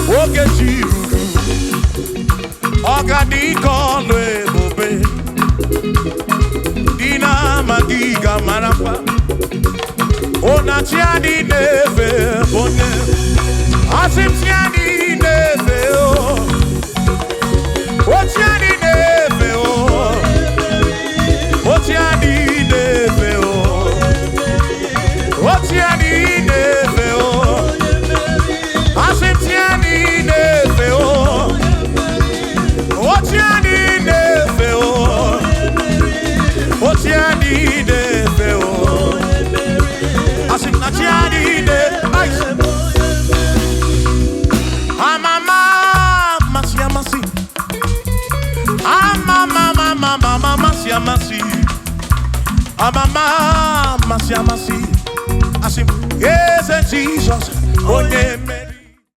Oge chi ruru, ọ ga dị ka ọlụ ebube. Dị na-amaghị ga-amarakwa. Ụna chi adị na-efe bụ onye. Asị m chi adị na-efe o. O chi adị na-efe o. O chi adị na-efe o. O chi adị na-efe o. Asị m chi adị na-efe o. O chi adị na-efe o. O chi adị na-efe o. Asị m na chi adị na-efe. Amama amasị amasị. Amama mama mama amasị amasị. Amama amasị amasị. Asị m eze Jizọs onye.